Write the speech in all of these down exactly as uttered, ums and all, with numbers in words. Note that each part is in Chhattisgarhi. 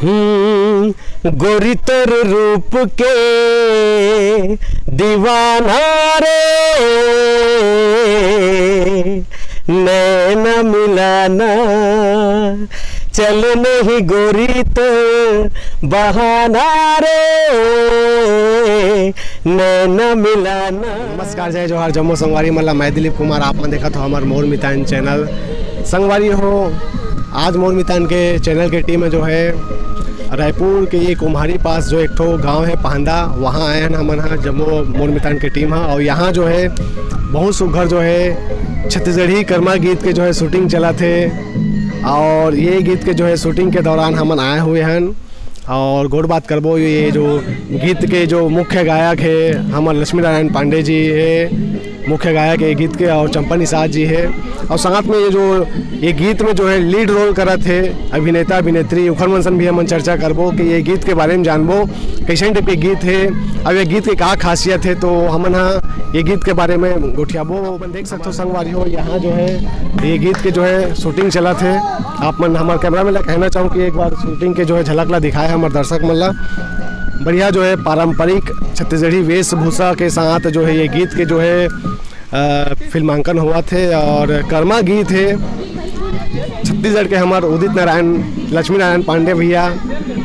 हम्म, गोरी तोर रूप के दीवाना रे, नैन मिलाना, चल नहीं गोरी तो बहाना रे, नैन मिलाना। नमस्कार, जय जोहार, जम्मो संगवारी मन ला। मैं दिलीप कुमार, आप मन देखत हो हमर मोर मितान चैनल। संगवारी हो, आज मोर मितान के चैनल के टीम जो है रायपुर के ये कुम्हारी पास जो एक ठो गांव है पांदा, वहाँ आए हैं हमन हा, जम्मो मोर मितान के टीम हा। और यहाँ जो है बहुत सुघर जो है छत्तीसगढ़ी कर्मा गीत के जो है शूटिंग चलत हे। और ये गीत के जो है शूटिंग के दौरान हमन आए हुए हैं और गोठ बात करबो। ये जो गीत के जो मुख्य गायक है हमर लक्ष्मी नारायण पांडे जी है, मुख्य गायक ये गीत के, और चंपा निषाद जी है। और साथ में ये जो ये गीत में जो है लीड रोल करत है अभिनेता अभिनेत्री, उखर मन सन भी हमन चर्चा करबो कि ये गीत के बारे में जानबो, कैसन टाइप के गीत है, अब ये गीत के का खासियत है। तो हमन हा ये गीत के बारे में गोठियाबो। अपन देख सकते हो संगवारी हो, यहाँ जो है ये गीत के जो है शूटिंग चलत है। आप मन हमारे कैमरा में ला कहना चाहूँ कि एक बार शूटिंग के जो है झलक ला दिखाए हमारे दर्शक मन ला। बढ़िया जो है पारंपरिक छत्तीसगढ़ी वेशभूषा के साथ जो है ये गीत के जो है अ, फिल्मांकन हुआ थे और कर्मा गीत है छत्तीसगढ़ के हमारे उदित नारायण, लक्ष्मी नारायण पांडे भैया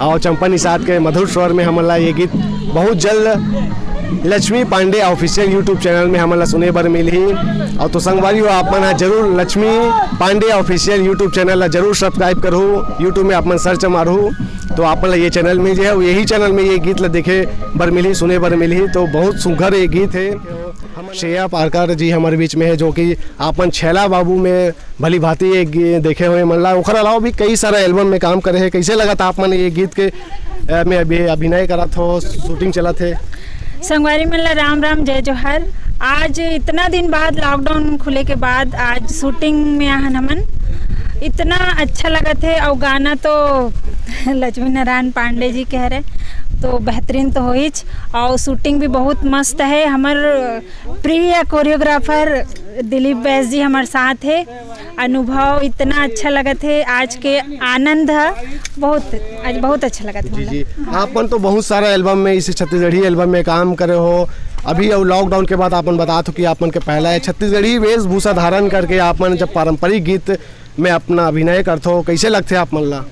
और चंपा निषाद के मधुर स्वर में हमन ला ये गीत बहुत जल्द Lakshmi Pandey official YouTube channel में हमन ला सुने बर मिलही। और तो संगवारी हो, आप मन हा जरूर Lakshmi Pandey official YouTube channel ला जरूर सब्सक्राइब करहू, यूट्यूब में आप मन सर्च मारहू तो आप मन ला ये चैनल मिल जाए, यही चैनल में ये गीत ला देखे बर मिलही, सुने बर मिलही। तो बहुत सुघर ये गीत है। श्रेया पारकर जी हमारे बीच में है, जो कि आप मन छैला बाबू में भली भांति एक गी-, देखे हुए मन ला। ओखर अलावा भी कई सारा एल्बम में काम करे हैं। कैसे लगत आप मन ये गीत के, अ, में अभी अभिनय करत हो, शूटिंग चलत है? संगवारी मन ला राम राम, जय जोहार। आज इतना दिन बाद, लॉकडाउन खुले के बाद आज शूटिंग में आहन हमन। इतना अच्छा लगत है और गाना तो लक्ष्मी नारायण पांडे जी कह रहे, तो बेहतरीन तो होइच। और शूटिंग भी बहुत मस्त है। हमर प्रिय कोरियोग्राफर दिलीप बैस जी हमारे साथ है। अनुभव इतना अच्छा लगत है, आज के आनंद है, बहुत, आज बहुत अच्छा लगत है जी। जी, आप मन तो बहुत सारा एल्बम में, इस छत्तीसगढ़ी एल्बम में काम करे हो। अभी और लॉकडाउन के बाद आप मन बतात हो कि आप मन के पहला है छत्तीसगढ़ी वेशभूषा धारण करके आप मन जब पारंपरिक गीत में अपना अभिनय करथो, कैसे लगथे आप मन ला?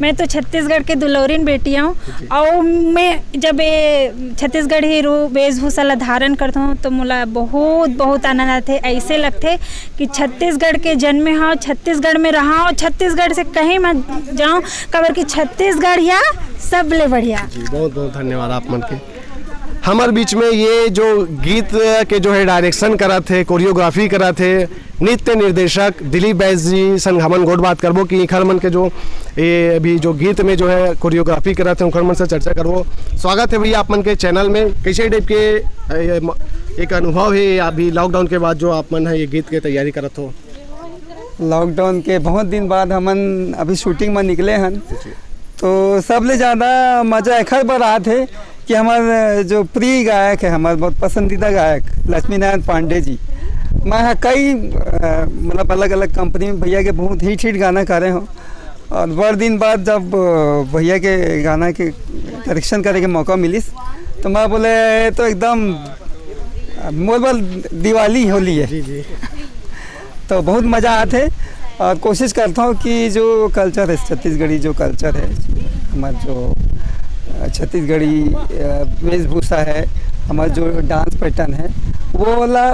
मैं तो छत्तीसगढ़ के दुलौरिन बेटी हूँ। और मैं जब ये छत्तीसगढ़ी रूप वेशभूषा ला धारण करता हूँ तो मोला बहुत बहुत आनंद आथे। ऐसे लगथे कि छत्तीसगढ़ के जन्मे हव, छत्तीसगढ़ में रहा हूँ, छत्तीसगढ़ से कहीं मत जाऊँ, काबर कि छत्तीसगढ़िया सबले बढ़िया। जी, बहुत बहुत धन्यवाद आप मन के। हमारे बीच में ये जो गीत के जो है डायरेक्शन करा थे, कोरियोग्राफी करा थे, नृत्य निर्देशक दिलीप बैस जी संग हमन गोठ बात करबो कि इखर मन के जो ये अभी जो गीत में जो है कोरियोग्राफी करत है उखर मन से चर्चा करबो। स्वागत है भैया आप मन के चैनल में। कैसे टाइप के अ, ये म- एक अनुभव है अभी लॉकडाउन के बाद जो आप मन है ये गीत के तैयारी करत हो? लॉकडाउन के बहुत दिन बाद हमन अभी शूटिंग में निकले हन, तो सबले ज़्यादा मज़ा एखर बर आत है कि हमार जो प्रिय गायक है, हमार बहुत पसंदीदा गायक लक्ष्मी नारायण पांडे जी, मैं ह कई अ, मतलब अलग अलग कंपनी में भैया के बहुत हिट हिट गाना करे हूँ। और बड़ दिन बाद जब अ, भैया के गाना के डायरेक्शन करे के मौका मिलिस तो मैं बोले, "ये तो एकदम अ, मोर बर दिवाली होली है।" जी जी। तो बहुत मज़ा आत है। और कोशिश करता हूँ कि जो कल्चर है, छत्तीसगढ़ी जो कल्चर है, हमार जो अ, छत्तीसगढ़ी अ, वेशभूषा है, हमार जो डांस पैटर्न है, वो वाला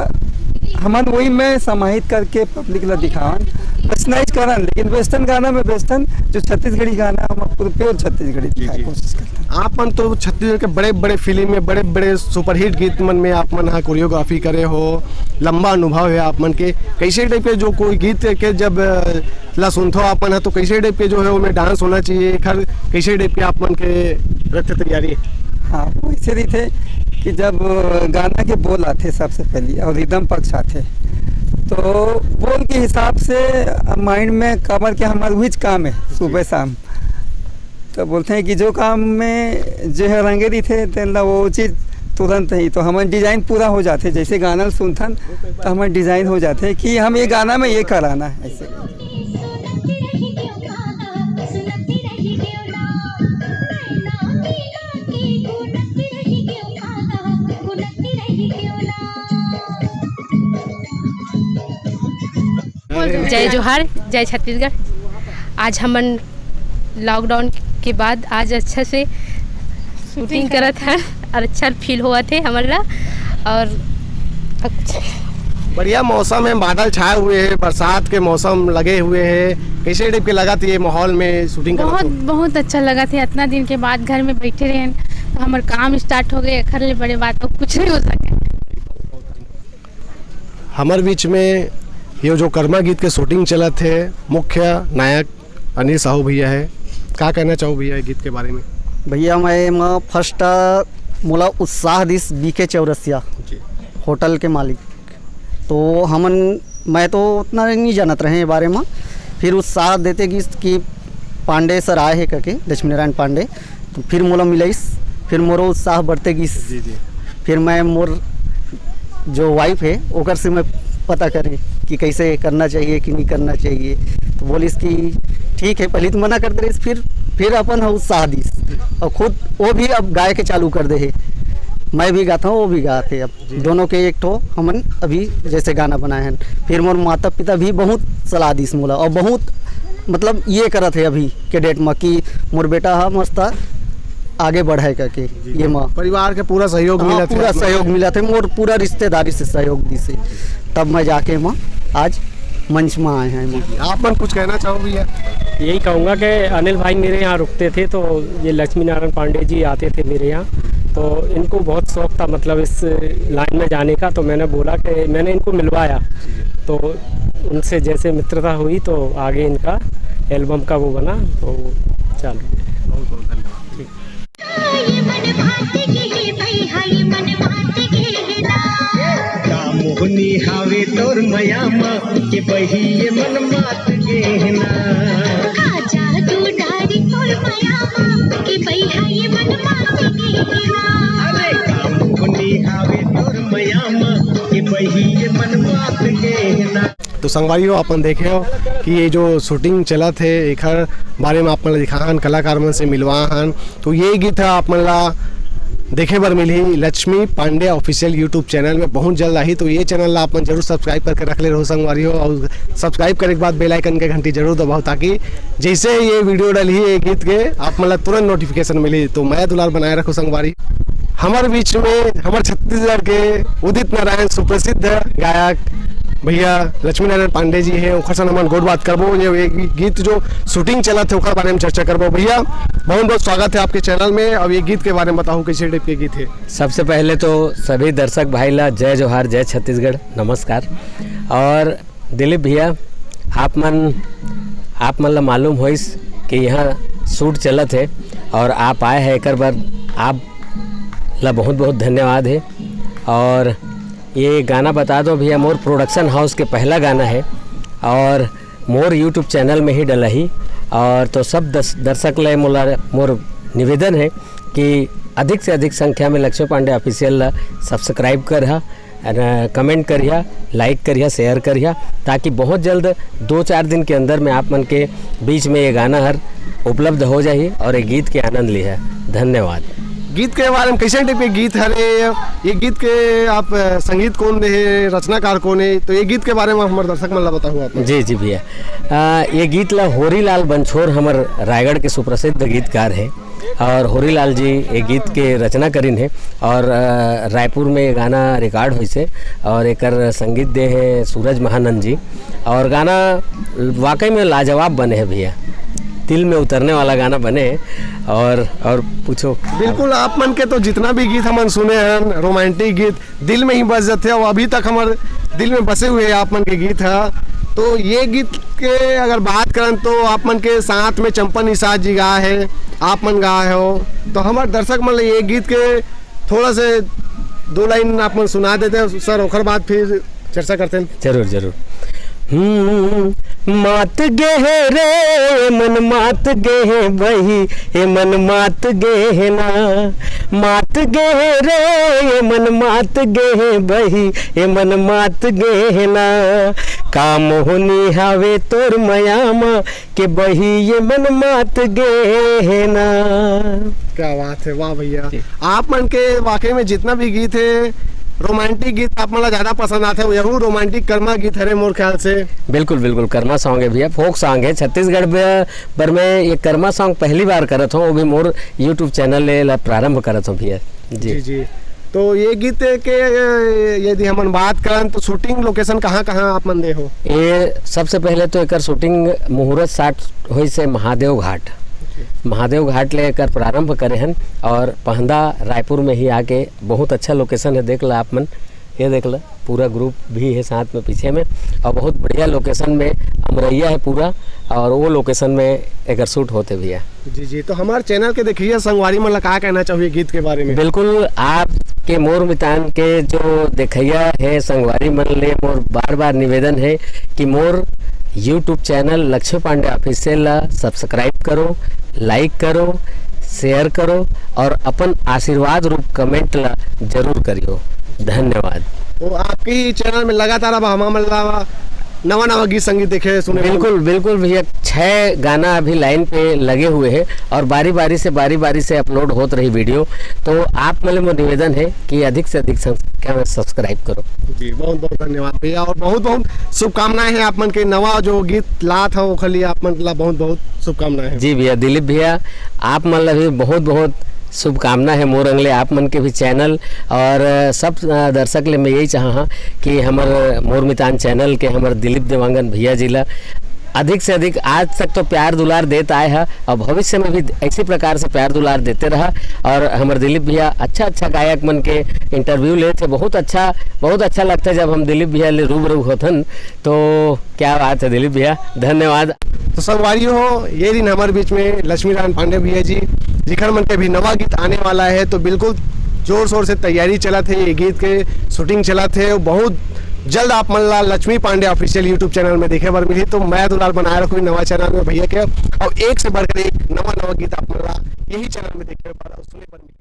हमन वही में समाहित करके पब्लिक ला दिखावन। वेस्टर्नाइज करन, लेकिन वेस्टर्न गाना में वेस्टर्न, जो छत्तीसगढ़ी गाना है, हम पूरा प्योर छत्तीसगढ़ी जी, दिखाए जी। कोशिश करते हैं। आप मन तो छत्तीसगढ़ के बड़े बड़े फिल्म में, बड़े बड़े सुपरहिट गीत मन में आप मन हा कोरियोग्राफी करे हो, लंबा अनुभव है आप मन के। कैसे टाइप के जो कोई गीत के जब अ, ला सुनथो आप मन ह, तो कैसे टाइप के जो है ओमे डांस होना चाहिए, एखर कैसे टाइप के आप मन के रखथे तैयारी? हाँ, वैसे रहिथे कि जब गाना के बोल आथे सबसे पहले और रिदम पक्ष आथे, तो बोल के हिसाब से माइंड में, काबर के हमार उहीच काम है सुबह शाम, तो बोलते हैं कि जो काम में जो है रंगे रहिथे तेन ला वो चीज़ तुरंत ही, तो हमर डिज़ाइन पूरा हो जाथे। जैसे गाना सुनथन तो हमर डिज़ाइन हो जाथे कि हम ये गाना में ये कराना है, ऐसे। जय जोहार, जय छत्तीसगढ़। आज हमन लॉकडाउन के बाद आज अच्छा से शूटिंग करत हन और अच्छा फील होवत हे हमन ला। और अच्छा, बढ़िया मौसम है, बादल छाए हुए हैं, बरसात के मौसम लगे हुए हैं। कैसे टाइप के लगा था ये माहौल में शूटिंग करत बहुत हो? बहुत अच्छा लगा थे। इतना दिन के बाद घर में बैठे रहे तो हमारे काम स्टार्ट हो गए, एखर ले बड़े बात और कुछ नहीं हो सके। हमारे बीच में ये जो कर्मा गीत के शूटिंग चलत है, मुख्य नायक अनिल साहू भैया है। का कहना चाहो भैया ये गीत के बारे में? भैया, मैं एमा फर्स्ट मोला उत्साह दिस बीके चौरसिया, जी। होटल के मालिक। तो हमन, मैं तो उतना नहीं जानत रहे ये बारे में। फिर उत्साह देते गिस कि पांडे सर आए हैं करके, लक्ष्मी नारायण पांडे। तो फिर मोला मिलइस, फिर मोरो उत्साह बढ़ते गिस। जी, जी। फिर मैं मोर जो वाइफ है ओकर से मैं पता करे कि कैसे करना चाहिए कि नहीं करना चाहिए। तो बोलिस कि ठीक है, पहले तो मना करते रहिस, फिर फिर अपन ह उत्साह दिस और खुद वो भी अब गाय के चालू कर दे है। मैं भी गाता हूँ, वो भी गाते। अब दोनों के एक ठो हमन अभी जैसे गाना बनाए हैं। फिर मोर माता पिता भी बहुत सलाह दिस मोला और बहुत मतलब ये करत है अभी के डेट में कि मोर बेटा हा मस्त आगे बढ़ाए करके ये माँ। परिवार के पूरा सहयोग हाँ, मिलत है पूरा आप लोग? सहयोग मिलत है, मोर पूरा रिश्तेदारी से सहयोग दिस है, तब मैं जाके माँ आज मंच में आए हैं माँ। आप मन कुछ कहना चाहो भैया? यही कहूँगा कि अनिल भाई मेरे यहाँ रुकते थे, तो ये लक्ष्मी नारायण पांडे जी आते थे मेरे यहाँ, तो इनको बहुत शौक था, मतलब इस लाइन में जाने का। तो मैंने बोला कि मैंने इनको मिलवाया, तो उनसे जैसे मित्रता हुई तो आगे इनका एल्बम का वो बना, तो चालू। बहुत बहुत धन्यवाद। ये मन बात के हे भई, हाँ, ये मन बात के हे ना। का मोहनी हावे तोर मया म के बही ये मन मात गहना। का जादू डारी तोर मया म के भई, हाँ, ये मन बात के हे ना। अरे का मोहनी हावे तोर मया म के बही ये मन मात गहना। तो संगवारी हो, अपन देखे हो कि ये जो शूटिंग चलत है, एकर बारे में आप मन ला दिखाहन, कलाकार मन से मिलवाहन। तो ये गीत है आप मन ला देखे बर मिलही Lakshmi Pandey official YouTube channel में, बहुत जल्द आही। तो ये चैनल ला आप मन जरूर सब्सक्राइब करके रख ले रहो संगवारी हो, और सब्सक्राइब करे के बाद बेल आइकन के घंटी जरूर दबाओ, ताकि जैसे ये वीडियो डलही ये गीत के, आप मन ला तुरंत नोटिफिकेशन मिलही। तो मया दुलार बनाए रखो संगवारी। हमारे बीच में हमारे छत्तीसगढ़ के उदित नारायण सुप्रसिद्ध गायक भैया लक्ष्मी नारायण पांडे जी हैं, ओखर से हमन गोठ बात करबो। ये एक गीत जो शूटिंग चलत है ओकर बारे में चर्चा करबो। भैया बहुत बहुत स्वागत है आपके चैनल में। अब ये गीत के बारे में बताओ, कैसे टाइप के गीत है? सबसे पहले तो सभी दर्शक भाई ला जय जोहार, जय छत्तीसगढ़, नमस्कार। और दिलीप भैया, आप मन आप मन ला मालूम होइस कि यहाँ शूट चलत है और आप आए हैं, एकर बर आप ला बहुत बहुत धन्यवाद है। और ये गाना बता दो भैया, मोर प्रोडक्शन हाउस के पहला गाना है और मोर यूट्यूब चैनल में ही डला ही। और तो सब दस, दर्शक ले मोला मोर निवेदन है कि अधिक से अधिक संख्या में लक्ष्मी पांडे ऑफिशियल ला सब्सक्राइब करहा, कमेंट करिहा, लाइक करिहा, शेयर करिहा, ताकि बहुत जल्द दो चार दिन के अंदर में आप मन के बीच में ये गाना हर उपलब्ध हो जाही और ये गीत के आनंद लिहा। धन्यवाद। गीत के बारे में, कैसे टाइप के गीत हरे, ये गीत के आप अ, संगीत कौन दे हे, रचनाकार कौन है, तो ये गीत के बारे में हमारे दर्शक मन ला बताओ आप। जी जी भैया, आ, ये गीत ला होरी लाल बंछोर हमर रायगढ़ के सुप्रसिद्ध गीतकार है और होरी लाल जी ये गीत के रचना करिन है और आ, रायपुर में ये गाना रिकॉर्ड होइस हे और एकर संगीत दे हैं सूरज महानंद जी। और गाना वाकई में लाजवाब बने है भैया, दिल में उतरने वाला गाना बने है। और और पूछो। बिल्कुल, आप मन के तो जितना भी गीत हमन सुने हैं, रोमांटिक गीत, दिल में ही बस जाते हैं, वो अभी तक हमारे दिल में बसे हुए हैं आप मन के गीत है। तो ये गीत के अगर बात करन तो आप मन के साथ में चंपा निषाद जी गा है, आप मन गा हो, तो हमारे दर्शक मन ला ये गीत के थोड़ा से दो लाइन आप मन सुना देते हैं सर, ओकर बाद फिर चर्चा करते हैं। जरूर जरूर। हम्म, मात गे हे रे मन मात गे हे बही, ए मन मात गे हे ना। मात गे हे रे मन मात गे हे बही, ए मन मात गे हे ना। का मोहनी हावे तोर मया मा के बही, ये मन मात गे हे ना। क्या बात है, वाह भैया। आप मन के वाकई में जितना भी गीत है रोमांटिक गीत आप मन ला ज्यादा पसंद आथे, यहू रोमांटिक कर्मा गीत हरे मोर ख्याल से। बिल्कुल, बिल्कुल, कर्मा सॉन्ग है भैया, फोक सॉन्ग है। छत्तीसगढ़ ब-, भर में ये कर्मा सॉन्ग पहली बार करत हूँ, वो भी मोर YouTube चैनल ले ला प्रारंभ करत हूँ भैया। जी। जी, जी। तो ये गीत के, अ, यदि हमन बात करन, तो शूटिंग लोकेशन कहाँ-कहाँ आप मन दे हो? ये सबसे पहले तो एकर शूटिंग मुहूर्त साठ होइस हे महादेव घाट। जी। महादेव घाट ले एकर प्रारंभ करे हन और पहंदा रायपुर में ही आके बहुत अच्छा लोकेशन है, देख ला आप मन, ये देख ला, पूरा ग्रुप भी है साथ में पीछे में, और बहुत बढ़िया लोकेशन में अमरैया है पूरा, और वो लोकेशन में एकर शूट होते भैया। जी, जी, तो हमारे चैनल के देखिए संगवारी मन ला का कहना चाहिए गीत के बारे में? बिल्कुल, आपके मोर मितान के जो देखैया है संगवारी मन ले मोर बार-बार निवेदन है कि मोर YouTube channel Lakshmi Pandey official ला सब्सक्राइब करो, लाइक करो, शेयर करो और अपन आशीर्वाद रूप कमेंट ला जरूर करियो। धन्यवाद। तो आपके ही चैनल में लगातार अब हम, हमन ला नवा नवा गीत संगीत देखे सुने। बिल्कुल, बिल्कुल भैया, छह गाना अभी लाइन पे लगे हुए हैं और बारी बारी से, बारी बारी से अपलोड होत रही वीडियो। तो आप मन ले मोर निवेदन है कि अधिक से अधिक संख्या में सब्सक्राइब करो। जी, बहुत बहुत धन्यवाद भैया और बहुत बहुत शुभकामनाएं हैं आप मन के नवा जो गीत लात हव ओखर लिए आप मन ला बहुत बहुत शुभकामनाएं हैं। जी भैया, दिलीप भैया, आप मन ला भी बहुत बहुत शुभकामना है मोर अंग ले आप मन के भी चैनल और, अ, सब, अ, दर्शक ले मैं यही चाहा कि हमर मोर मितान चैनल के हमर दिलीप देवांगन भैया जी ला अधिक से अधिक आज तक तो प्यार दुलार देत आए हा और भविष्य में भी ऐसी प्रकार से प्यार दुलार देते रहा। और हमर दिलीप भैया अच्छा अच्छा गायक मन के इंटरव्यू लेत हे, बहुत अच्छा, बहुत अच्छा लगता है जब हम दिलीप भैया ले रूबरू होथन। तो क्या बात है दिलीप भैया, धन्यवाद। तो संगवारी हो, ये दिन हमारे बीच में लक्ष्मी नारायण पांडे भैया जी, जिखर मन के भी नवा गीत आने वाला है, तो बिल्कुल जोर शोर से तैयारी चलत है ये गीत के, शूटिंग चलत है। बहुत जल्द आप मन ला Lakshmi Pandey official YouTube channel में देखे बर मिली। तो मया दुलार बनाए रखो नवा चैनल में भैया के, और एक से बढ़कर एक नवा नवा गीत आप मन ला यही चैनल में देखे बर और सुने बर मिली।